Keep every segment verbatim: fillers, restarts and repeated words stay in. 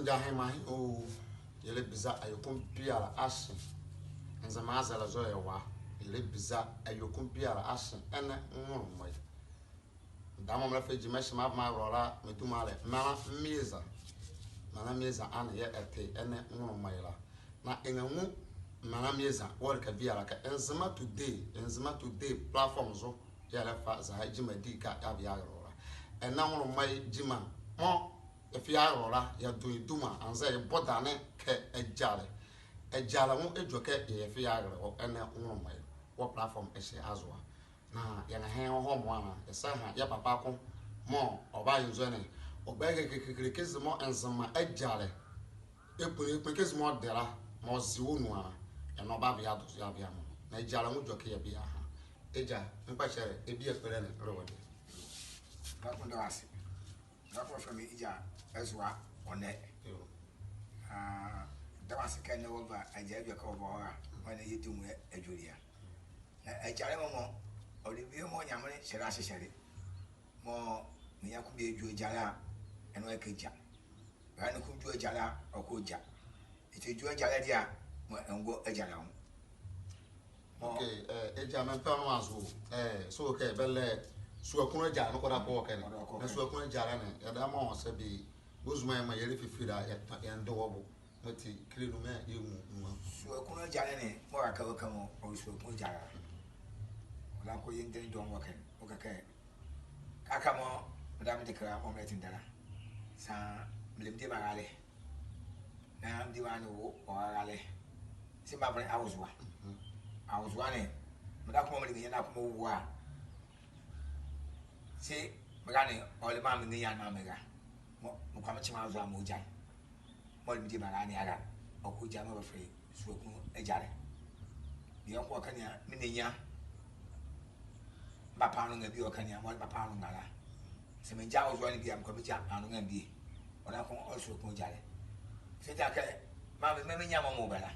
Ngyahema he o, yɛlɛbiza awie ko biala ahye. Nzema azɛlɛ zɔhane yɛwɔ a, yɛlɛbiza awie ko biala ahye ɛnɛ nwonlomɔ ye. Dame mɔɔ melɛfa gyima ɛhye meava meagola la, meduma a le Mɛla Mieza. Mɛla Mieza anee yɛɛ ɛte ɛnɛ nwonlomɔ ye la. Na ɛnrɛnwu Mɛla Mieza wɔ ɛleka biala kɛ Nzema Today, Nzema Today platform zo yɛɛ ɛlɛfa zɛhae gyima dika yeava yeagola la. Ɛnɛ nwonlomɔ ye gyima mɔɔ yɛfa yeagola la, yɛdo ye duma anzɛɛ yɛbɔ dane kɛ agyalɛ. Agyalɛ nwo edwɛkɛ yɛɛ yɛfa yeagola wɔ ɛnɛ nwonlomɔ ye wɔ platform ɛhye azo a. Na yɛnrɛha yɛ nwo hɔmɔ a na yɛsanha yɛ papa ko mɔɔ ɔbayɛ nzɔne. Ɔbayɛ kɛkɛkɛkɛ kɛzi mɔɔ Nzema agyalɛ, ekpone, ekpone kɛzi mɔɔ ɔde la, mɔɔ ɔze wɔ nu a, ɛnee ɔbava yeado zo yeava yeamɔ. Na agyalɛ nwo edwɛkɛ yɛɛ bie yeaha. Egya, mekpɛkyɛlɛ, ɛbie ekpelɛ ne ɛlɛwɔ deɛ. Meda ko, meda wɔ ase. Meda ko, mefɛlɛ me Egya Azua Onɛ. Yoo. Ah, meda wɔ ase kɛ ɛnɛ wɔva agyalɛ edwɛkɛ wɔva wɔra, mɔɔ ɛnɛ yɛdi nwo adwelie a. Na agyalɛ mɔmɔ, ɔle bie mɔɔ Nyamenle hyɛle ahyehyɛle. Mɔɔ nrenyia ko bie dwu agyalɛ a, ɛnee ɔyɛ kɛ gya. Ɔyɛ ne ko dwu agyalɛ a, ɔkɔ gya. Ɔti dwu agyalɛ deɛ a, mɔɔ ɛngɔ agyalɛ nwo. Mɔɔ. Okay, eh, Egya, mempɛ nwo azo, eh, so kɛ bɛlɛ Suakunu agyalɛ ne kɔda kɔ wɔ ɛkɛ ne. Kɔda kɔ wɔ ɛkɛ ne. Na Suakunu agyalɛ ne, yɛdayɛ mɔɔ sɛbe, bozuma yɛmaa yɛlɛfifi la, yɛnde wɔ bo. Mɔti, kile nu mɔɔ yɛnwu nwo. Suakunu agyalɛ ne, mɔɔ ɔraka wɔ ɛkɛ mɔ, ɔle Suakunu agyalɛ la. Ɔdaye noko yɛnlɛnwu dɔɔnwo wɔ ɛkɛ, wɔ ɛkɛ kɛ, kɛkala mɔɔ, meda me dekɛ la, mɔɔ melɛtendɛ la. Saa, mele me diema raalɛ. Na me diema ne wɔ, ɔraalɛ. Se mebavɛlɛ Awozoa. Mhm. Awozoa ne, meda ko mɔɔ mele nrenyia na ko mɔɔ ɔwɔ a. Se, me ra ne, ɔle maa me nrenyia maa me ra. Mɔɔ, mekɔ a mekyɛ me Awozoa mɔɔ ɔgyae. Mɔɔ ɔle me diema raalɛ ne ara. Ɔkɔ gyae mɔɔ bɛfɛlɛ ye Suakunu agyalɛ. Bie noko wɔ ɛkɛ ne a, me nrenyia. Me papa nloa bie wɔ ɛkɛ ne a, mɔɔ ɔle papa nloa la. Se megya Awozoa ne bie a, mekɔ a megya anloa bie. Ɔdaye noko ɔle Suakunu agyalɛ. Se ɔgya kɛ, maa me, maa me nrenyia mɔɔ mɔɔ bɛ la.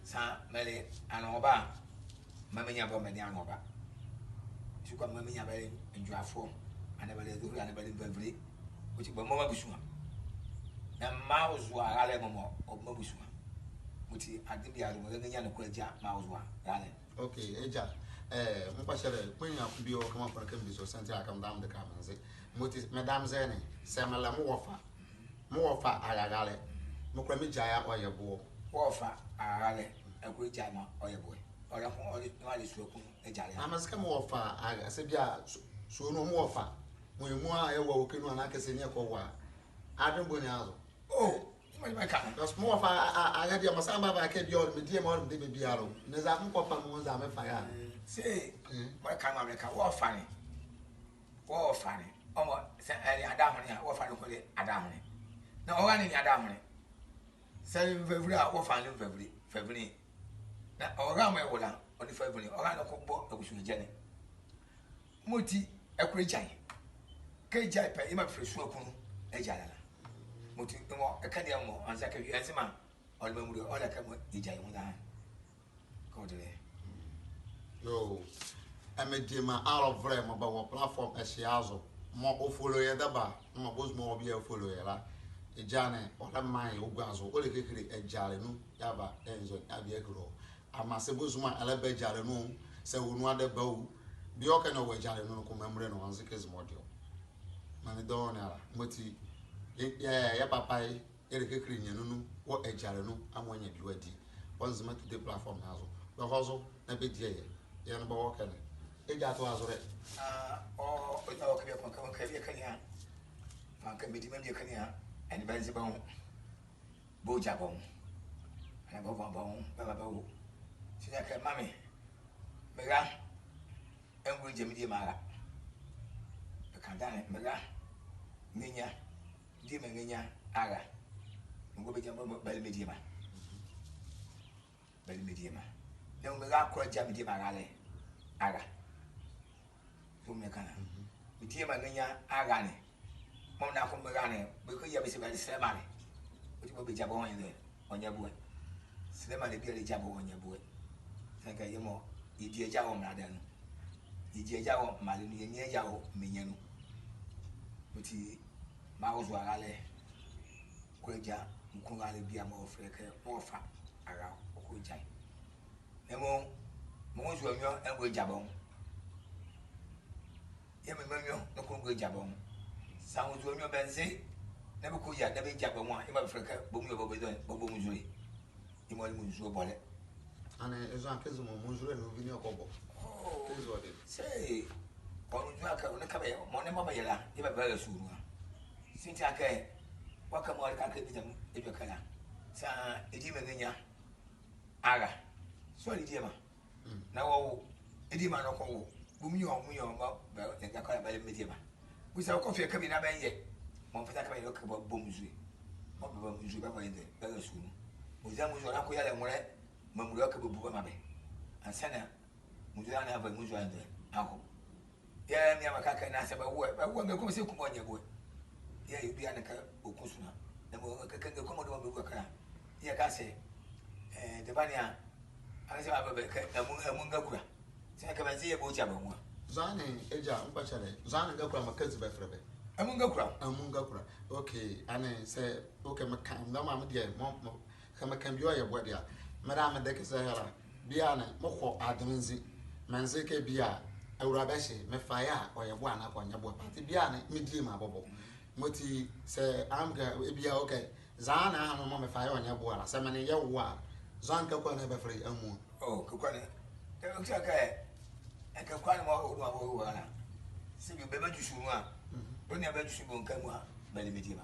Saa mele anloa ba. Maa me nrenyia bɛle anloa ba. Ti ko a maa me nrenyia bɛle ndwoafoɔ. Anee bɛle azuhule, anee bɛle nvavule. Ɔti bɛmbɔ m'abusua. Na me Awozoa raalɛ mɔmɔ, ɔbɛ m'abusua. Mɔti ade biala mɔɔ nrenyia ne kɔ a, gya me Awozoa raalɛ. Okay, Egya. Eh, mekpɛkyɛlɛ, kpanyinli ko bie wɔ ɛkɛ mɔɔ mekpɛlɛ kɛ mebiza ɔ sɛnti a kɛ medame dekɛ a menze. Mɔti, medame zɛhae ne, sɛ melɛ me wɔfa. Me wɔfa ara raalɛ. Mekɔ a megyae a ɔyɛ boɔ. Wɔfa ara raalɛ. Ɛkɔ gyae mɔɔ ɔyɛ boɛ. Ɔdaye noko ɔle, ɔle Suakunu agyalɛ. Na mese kɛ me wɔfa ara, sɛ bie a, so, so nu me wɔfa. Mɔɔ yɛmɔ a yɛwɔ ɛkɛ nu anaa kɛ sɛ ɛnee yɛkɔwɔ a. Adwenbɔ ne azo. Oh, mɔɔ meka. Because me wɔfa a, a, ara deɛ mɔɔ saa mebava kɛ bie ɔle me diema, ɔle me diema biala o. Na eza ko mekɔpa me nwo, eza mefa ye a. Se, mɔɔ meka, mɔɔ meka, wɔfa ne. Wɔfa ne. Ɔmɔ, sɛ ɛle adahone a, wɔfa ne kɔle adahone. Na ɔra ne ne adahone. Sɛ ɛle nvavule a, wɔfa ne nvavule, nvavule. Na ɔra mɔɔ ɛwɔ la, ɔle nvavule. Ɔra ne kɔbɔ abusua gyɛne. Mɔti, ɛkɔ gyae. Kɛ gyae pɛ, yɛɛ mɔɔ bɛfɛlɛ ye Suakunu agyalɛ la. Mɔti, mɔɔ, ɛkɛ deɛ mɔɔ, ansa kɛ, yɛnze maa, ɔle mamule, ɔle ɛkɛ mɔɔ, yɛgyae ye mɔɔ daa. Kɔdele. Yoo. Ɛme diema alɔvolɛ mɔɔ bɛwɔ platform ɛhye azo. Mɔɔ ɔ-follow yɛ dɛba, mɔɔ bozumɔ wɔ bie ɔ-follow yɛ la. Egya ne, ɔlɛmaa yɛ ɔgua zo, ɔlɛkile agyalɛ nu, yeava, ɛnzɔ, yeava yeakile wɔ. Amaa sɛ bozuma ɛlɛba agyalɛ nu, sɛ ɔnu adɛba o. Bie ɔkɛ ne ɔwɔ agyalɛ nu noko, mamule ne ɔnze kɛzi mɔɔ ɔdeɛ o. Maa ne dɔɔnwo ne ala. Mɔti, yɛ, yɛ, yɛ papa ye, Yɛlɛkile ninyɛne nu wɔ agyalɛ nu amuala nyɛbiewɔ adi wɔ Nzema Today platform ne azo. Bɛhɔ zo na bɛdie yɛ. Yɛ nee bɛ wɔ ɛkɛ ne. Egya, to azo dɛ. Ah, ɔ, ɔnyia wɔ ɛkɛ bie kɔkɔɔkɔ, ɛkɛ bie ɛkɛ ne a. Maa ɛkɛ me diema bie ɛkɛ ne a. Ɛnee bɛnze bɛ nwo. Bɛgya bɛ nwo. Ɛnee bɛva bɛ nwo. Bɛba bɛwo. Sɛ ɔnyia kɛ mame. Me ra. Ɛngulo gya me diema ara. Ɛkɛ dane, me ra. Nrenyia. Diema nrenyia ara. Mengɔ bɛgya bɛ, bɛle me diema. Bɛle me diema. Na me ra kɔ gya me diema raalɛ ara. So meka la. Me diema nrenyia ara ne. Mɔɔ na ko me ra ne. Bɛkɔ yɛ bɛse bɛle sɛlɛmalɛ. Ɔti bɔ bɛgya bɛ ɔnyɛ dɛ. Ɔnyɛ boɛ. Sɛlɛmalɛ biala gya bɛ ɔnyɛ boɛ. Sɛ ɛkɛ yɛ mɔɔ, yɛdi agya wɔ mraalɛ nu. Yɛdi agya wɔ mraalɛ nu, yɛnni agya wɔ menli nu. Ɔti, me Awozoa raalɛ. Kɔ egya, mekunu rale bie a mɔɔ wɔfɛlɛ ye kɛ Ɔfa Ara, ɔkɔ egya ye. Na mɔɔ, mɔɔ nwo nzule nwiɔ ɛngola egya bɛ nwo. Yɛɛ mɛma nwiɔ, na kɔ ɛngola egya bɛ nwo. Saa nwo nzule nwiɔ bɛnze, na bɛkɔ yɛ, na bɛgya bɛ nwo a, yemɔ a bɛfɛlɛ ye kɛ bɔmuyo bɛ, bɛ, bɛ, bɔbɔmu nzule. Yemɔ a ne mu nzule bɔlɛ. Ɛnee eza kɛ eza mɔɔ mu nzule ne ɔvi ne ɔkɔbɔ. Oh. Kɛ eza ɔde. Saa, ɔnwo nzule akee, ɔnle kɛ bɛyɛ, mɔɔ ne mɔɔ bɛyɛ la, yɛɛ bɛbara sua nu a. Sianti a kɛ, wɔka mɔɔ wɔle kɛ akee bie ta mu, edwɛkɛ la. Saa, ediema nrenya. Ara. Sɔle ediema. Mm. Na wɔwo. Ediema ne ɔkɔwo. Bɔmuyo, bɔmuyo, mɔɔ, bɛ, yɛkɛ kɔ la bɛle mediema. Busa ɔkɔfa ye kɛ bie na bɛyɛ. Mɔɔ mfata kɛ bɛyɛ kɛ bɔbɔmu nzule. Mɔɔ bɛbɔmu nzule bɛva yɛ ndɛ, bɛra sua nu. Ɔza mu nzule na kɔ yɛlɛ nwolɛ. Mɔɔ mu la kɛ bɛbu bɛmaa bɛ. Ansaana, mu nzule na ava mu nzule ndɛ. Ako. Yɛɛ, mɔɔ meka kɛ na saa bɛwo, bɛwo, bɛkɔ mɔɔ se kum ɔnyɛ boɛ. Yɛɛ, yɛbi a ne kɛ ɔku sua nu a. Na mɔɔ, kɛ, kɛ, kɛ, kɔmɔ de mɔɔ bɛbu kɛ la. Yɛɛ, ka se, eh, debie ne a, aka se bɛbɛ, kɛ, ɛmu, ɛmu ngakula. Saa kɛ bɛnze yɛɛ bɛgya bɛ nwo a. Zɔhane, egya, mekpɔkyɛ le. Zɔhane ngakula mɔɔ Kazi bɛfɛlɛ bɛ. Ɛmu ngakula. Ɛmu ngakula. Okay, ɛnee saa, okay, meka, meda mɔɔ me deɛ, mɔɔ, mɔɔ, kɛ meka bie ɔyɛ boɛ deɛ a. Meda mede kɛ saa ɛhye la. Bie ne, mekɔ adenle nzi. Menze kɛ bie a, awulae bɛhye, mefa ye a, ɔyɛ boɛ anaa ɔnyɛ boɛ. But bie ne, mediema bɔbɔ. Mɔti saa, ameka, bie a, okay. Zɔhane ne, aha ne mɔɔ mefa ye ɔnyɛ boɛ la. Saa me nee ye wo a, Zɔhane kakula ne bɛfɛlɛ ye Amuo. Oh, kakula ne. Kɛ, kɛ, kɛ, ɛ, kakula ne mɔɔ, mɔɔ, mɔɔ, mɔɔ, la. Se bie, bɛmaa du sua nu a. Mhm. Bie ne a bɛdu sua nu bɛnka amuala, bɛle mediema.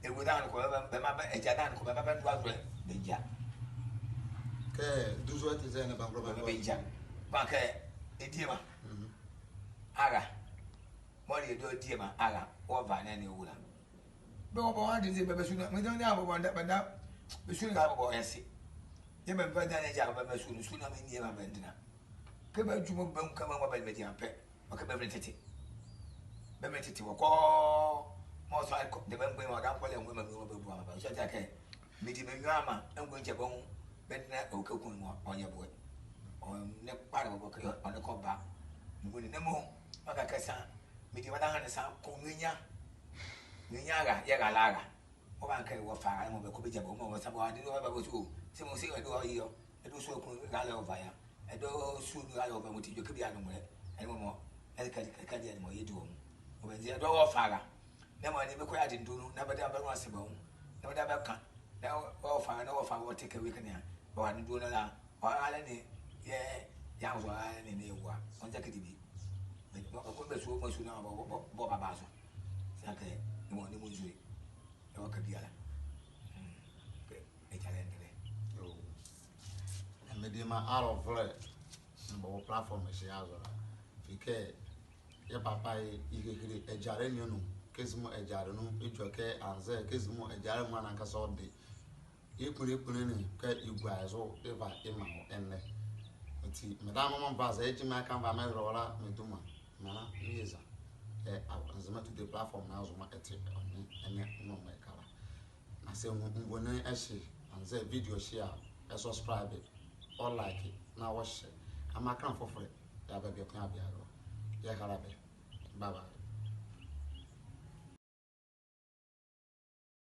Ewula ne kɔ, bɛ, bɛ, bɛmaa bɛ, egya ne kɔ, bɛ, bɛ, bɛdu azolɛ, bɛgya. Kɛ, du zolɛ te zɛ ne bangolo, bɛ, bɛ, bɛgya. Bɛkɛ, ediema. Mhm. Ara. Mɔɔ le ye dɔ ediema, ara. Ɔva ne, ne ewula. Bɛ, bɛ, bɛ, ɔde nze, bɛ, bɛ, sua nu, me, ne, ne, bɛ, bɛ, bɛ, bɛ, bɛ, sua nu, bɛ, bɛ, ɔyɛ se. Yemɔ a bɛva dane egya bɛmaa sua nu, sua nu a me nee ye maa bɛndina. Kɛ bɛdwu mɔɔ bɛnwu kɛ mɔɔ bɛle mediema pɛ, ɔkɛ bɛvile tete. Bɛvile tete wɔ kɔ, mɔɔ sɔ a kɔ, debie mgbanyima ɔdaye kɔ le nwo mɔɔ bɛbua maa bɛ. Sɔti a kɛ, mediema nwiɔ a, maa ɛngola egya bɛ nwo, bɛndina ɔkɛ kunu mɔɔ ɔnyɛ boɛ. Ɔnle kpalɛ bɔbɔ kɛ, ɔnle kɛ ɔba. Mgbanyima ne mɔɔ, mɔɔ ka kɛ saa, mediema dahane saa, kɔ nrenya. Nrenya ara, yɛrale ara. Ɔbaha kɛ wɔfa ara mɔɔ bɛkɔ bɛgya bɛ nwo mɔɔ saa bɛwɔ ade ne ɔba bɛ sua o. Se mɔɔ se ɛdawɔ ye ɔ. Ɛdawɔ sua kunu rale ɔva ye a. Ɛdawɔ sua nu rale ɔva mɔti edwɛkɛ bie a ne nwolɛ. Ɛnee mɔɔ, ɛka, ɛka bie a ne mɔɔ yɛdi wɔ nwo. Ɔbɛnze ɛdawɔ wɔfa ara. Na mɔɔ ne mekɔ yɛ adenle donu, na bɛdabɛ bɛnwo ase bɛ nwo. Na bɛdabɛ bɛka. Na wɔfa ara, na wɔfa ara wɔte kɛ wekɛ ne a. Bɛwɔ adenle donu la. Ɔrale ne, yɛ, yɛanwo zo ɔrale ne, ne yɛwɔ a. Ɔnzɛkye debie. Bɛ, bɛ, bɛkɔ bɛsua, bɛsua nu a, bɛ, bɛ, bɛ, bɛba bɛazo. Saa kɛ, ne mɔɔ, ne mɔɔ nzule. Ɛwɔ ka biala. Mm. Kɛ, ɛkyalɛ ndɛlɛ. Yoo. Mediema alɔvolɛ, ne bɛwɔ platform ɛhye azo la. Fi kɛ, yɛ papa ye, yɛkɛkile agyalɛ ne anu. Kɛzi mɔɔ agyalɛ nu edwɛkɛ anzɛɛ, kɛzi mɔɔ agyalɛ mɔɔ ankasa ɔde. Ye kpunli kpunli ne, kɛ yɛgua ye zo, yɛva yɛmaa wɔ ɛnɛ. Ɔti, medame mɔɔ meva zɛ gyima ɛka meva mɛyɛlɛ wɔ la, meduma. Mera, meyɛ eza. Ɛ, a, Nzema Today platform ne azo mɔɔ ɛte, ɔ, ne, ɛnɛ, ne mɔɔ mɛka la. Na saa ɛnwu, nvonyinli ɛhye, anzɛɛ video ɛhye a, ɛ subscribe, ɔ like, na ɔ share. Amaa kenle fofolɛ, yɛaba bieko yɛabɛyɛ awie. Yɛkɛla bɛ. Bye bye.